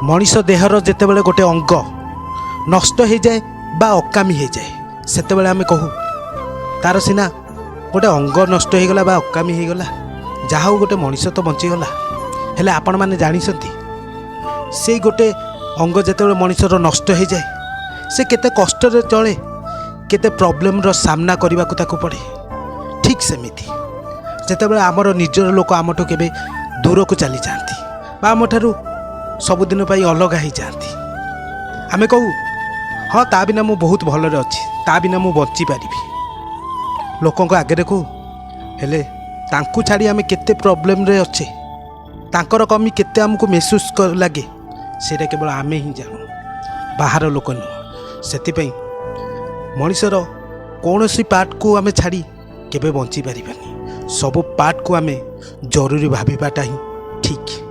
ମଣିଷ ଦେହର ଯେତେବେଳେ ଗୋଟେ ଅଙ୍ଗ ନଷ୍ଟ ହେଇଯାଏ ବା ଅକାମୀ ହେଇଯାଏ, ସେତେବେଳେ ଆମେ କହୁ ତାର ସିନା ଗୋଟେ ଅଙ୍ଗ ନଷ୍ଟ ହେଇଗଲା ବା ଅକାମୀ ହେଇଗଲା, ଯାହା ହଉ ଗୋଟେ ମଣିଷ ତ ବଞ୍ଚିଗଲା। ହେଲେ ଆପଣମାନେ ଜାଣିଛନ୍ତି, ସେଇ ଗୋଟେ ଅଙ୍ଗ ଯେତେବେଳେ ମଣିଷର ନଷ୍ଟ ହେଇଯାଏ, ସେ କେତେ କଷ୍ଟରେ ଚଳେ, କେତେ ପ୍ରୋବ୍ଲେମର ସାମ୍ନା କରିବାକୁ ତାକୁ ପଡ଼େ। ଠିକ୍ ସେମିତି ଯେତେବେଳେ ଆମର ନିଜର ଲୋକ ଆମଠୁ କେବେ ଦୂରକୁ ଚାଲିଯାଆନ୍ତି ବା ଆମଠାରୁ ସବୁଦିନ ପାଇଁ ଅଲଗା ହେଇଯାଆନ୍ତି, ଆମେ କହୁ, "ହଁ, ତା ବିନା ମୁଁ ବହୁତ ଭଲରେ ଅଛି, ତା ବିନା ମୁଁ ବଞ୍ଚିପାରିବି।" ଲୋକଙ୍କ ଆଗରେ କହୁ, ହେଲେ ତାଙ୍କୁ ଛାଡ଼ି ଆମେ କେତେ ପ୍ରୋବ୍ଲେମରେ ଅଛେ, ତାଙ୍କର କମି କେତେ ଆମକୁ ମେହସୁସ ଲାଗେ, ସେଇଟା କେବଳ ଆମେ ହିଁ ଜାଣୁ, ବାହାର ଲୋକ ନୁହଁ। ସେଥିପାଇଁ ମଣିଷର କୌଣସି ପାର୍ଟକୁ ଆମେ ଛାଡ଼ି କେବେ ବଞ୍ଚିପାରିବାନି। ସବୁ ପାର୍ଟକୁ ଆମେ ଜରୁରୀ ଭାବିବାଟା ହିଁ ଠିକ୍।